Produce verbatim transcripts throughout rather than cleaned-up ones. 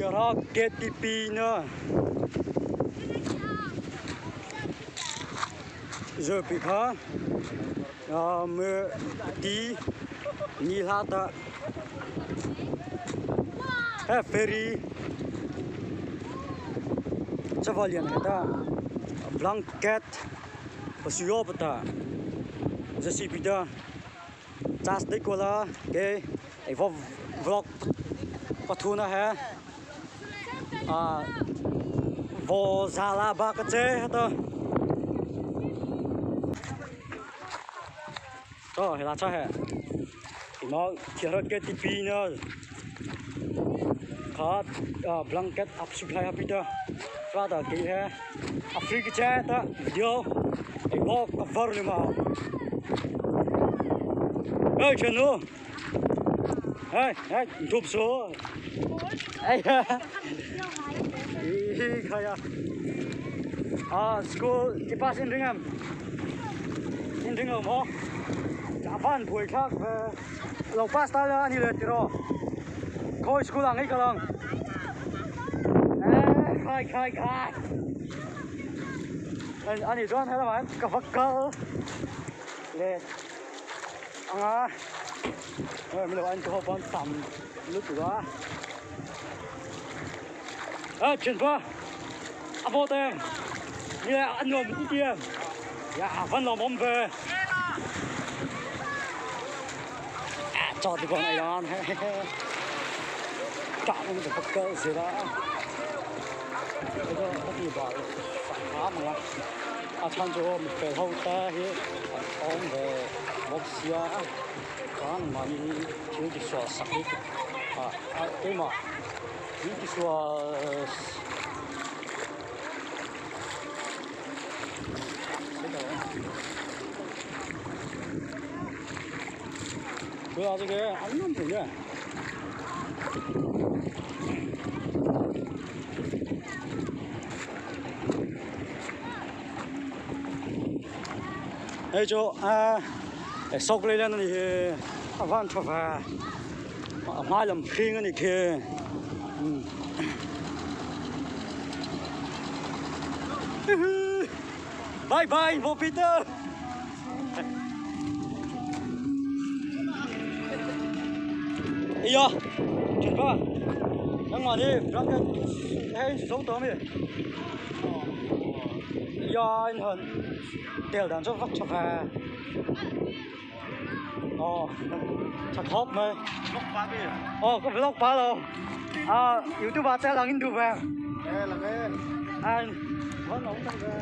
Ra K T P na. Zawpi kha, ah, me ti ni la ta. He ferry. Chava lian ta. Blanket. Pasuyopata. J C B ta. Chas dei ko la, ke, ei vaw vlog pathuna he. Ah, vaw zala ba ka che he to. To, he la cha he. Ino, kira K T P na. Kha, ah, blanket ap supply ap ita. Kha ta ke he. A free ki che ta video. Ei vaw cover le ma. Hey, chanu. Hey, hey, tup so. Hey. Ih, kaya. Ah, school, ki pass in ring am. In ring am ho. Japan pui khak ve. Lo pass ta la ani le tiro. Khoi school ang ei ka lang. Eh, khai, khai, khai. An, ani don hela man, ka vakal. Le. Anga. Eh, mi lo an ko ban tam. Lu tu la. Ah, chen ba. A bo te. Ni le an lo mi ti. Ya, van lo mom ve. Cho ti kon ai dan. Ka mong te pakal se la. Ito, ka ti ba. Sa ka mong la. A chan cho mi pe ho ta hi. Ong ve. Bok sia. Kan ma ni. Thil ki sua sak hi. A, a, te ma. Thil ki sua. Kua chu ke an nam tu ya. Ei cho a, ei sok le le ni he, a van tho va. A ma lam khring ni ke. Hmm. Bye bye, Bo Peter. Iya, chen ba. Nang ma ni, rang ka, hei, zo to mi. Iya, in han. Tel dan zo vak cha va. Ơ, cha khop mei. Vlog pa bi. Ơ, ka vlog pa lo. A, YouTube a cha lang in du ve. Eh, lang eh. An, van lo ta ve.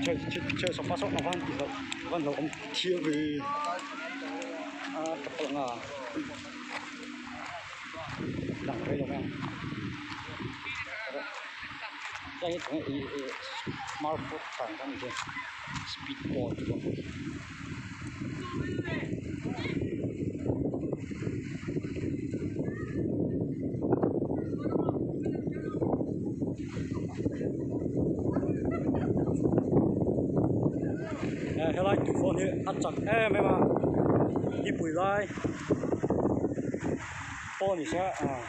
Che, che, che, so pa so van ti lo. Van lo om ti ve. A, ka pa nga. Lang ve lo nga. Ka hi thang e, e, smart boat thang kan ke speed boat ko. Eh, he lai tu phone hi a chak em em a. Ni pui lai. Phone ni sa, ah.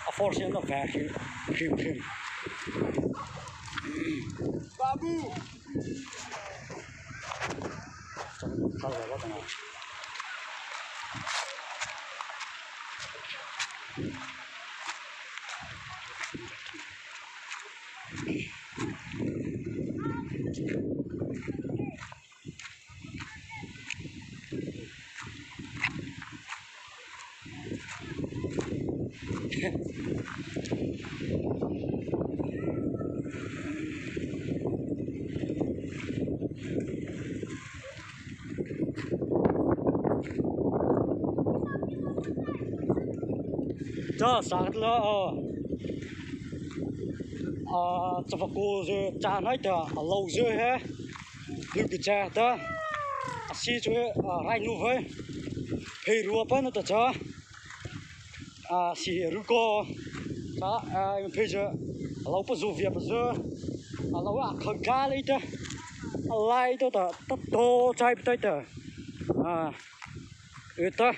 A force na va hrim, hrim, hrim. Babu. Chang, chang, chang, chang. Cha sa la, oh. Ah, cha va ko zy, cha nai ta, a lo zy he. Lu ki cha ta. A si chu, ah, rai nu vai. Phei rua pa na ta cha. Ah, si ru ko. Cha, ah, phei zy. A lo pa zu via pa zy. A lo a kha ga le ta. Lai to ta, ta to chai pi tai ta. A, e ta.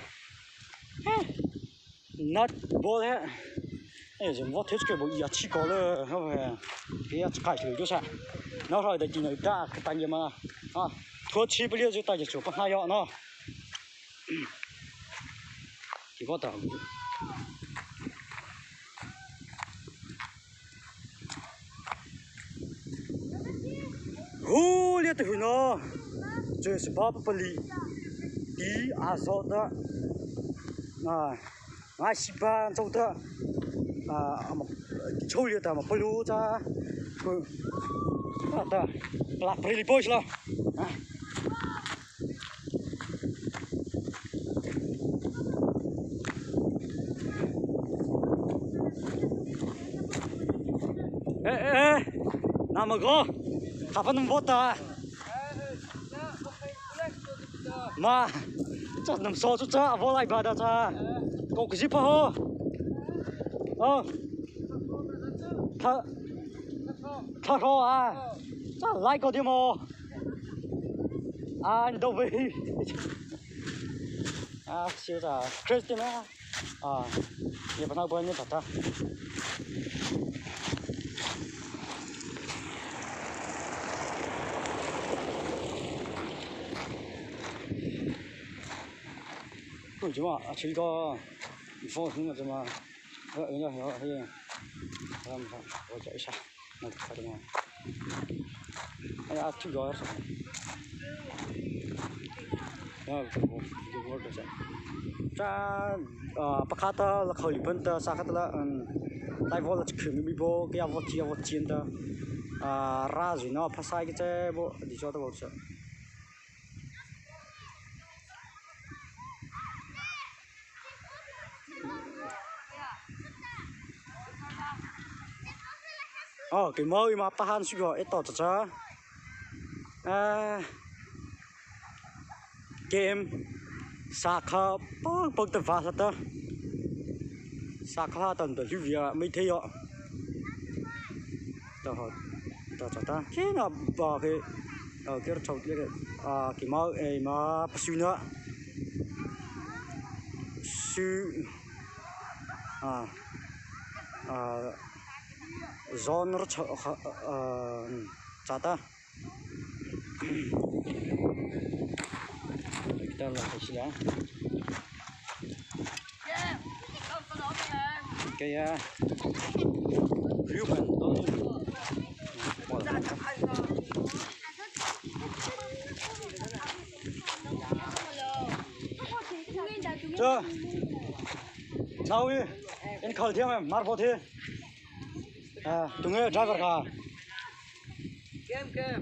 Nut bolt he. E, zong vaw thei chai bo ya chi ko le. He, ya chi kai chi lo sa. Na ro da ki na ta ka ta ye ma. A, to chi pi le zu ta ye chu pa ha yo no. Ki ko ta. Hu lia ta hu no. Chu si ba pa pali. Ti a zo ta. A, ngai si ba zo ta. A, ama, chu lia ta ma palu ta. Ku. Ta ta. Pla pri li boys la. A. E, e, e, nama ko, kapan mo ta? Ma, cha nama so chu cha, vo lai ba da cha. Ko kizi pa ho. O. Tha, tha ho a. Cha lai ko di mo. A, ni do ve. A, siu ta Christian a. A, ye pa na bo ni ta ta. Ku jima, a, chi ko. Fo ni ma jima. A, ya, ya, ya. Ram ha, o cha isa. Nâ, kha dei ma. Ai, a thu yo sa. Ya, video work sa. Cha, a, pakha ta la khao li pan ta, sa kha ta la, um, tai vo la chi khri mi bo, kei a vo chi, a vo chi ta. A, ra zi na, pha sai ki che bo, di cho ta bo sa. O, keimo eima pahan su ko, e to cha cha. A, kem, sa kha, pâk pâk ta va sa ta. Sa kha ta ta lu via, mei thei yo. Ta ho, ta cha ta. Ke na ba ke, a, ke ra chau le ke, a, keimo eima pasu na. Su, a, a, zon ra chau, a, a, cha ta. Kita la, sila. Kaya. Riu kan. Cha. Nau i. In khal thiam em, mar bo thi. A, tu nge driver kha. Kem, kem.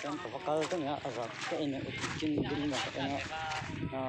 Kan ka va kal kan ya, a za ka in u chin din ma ka na. A.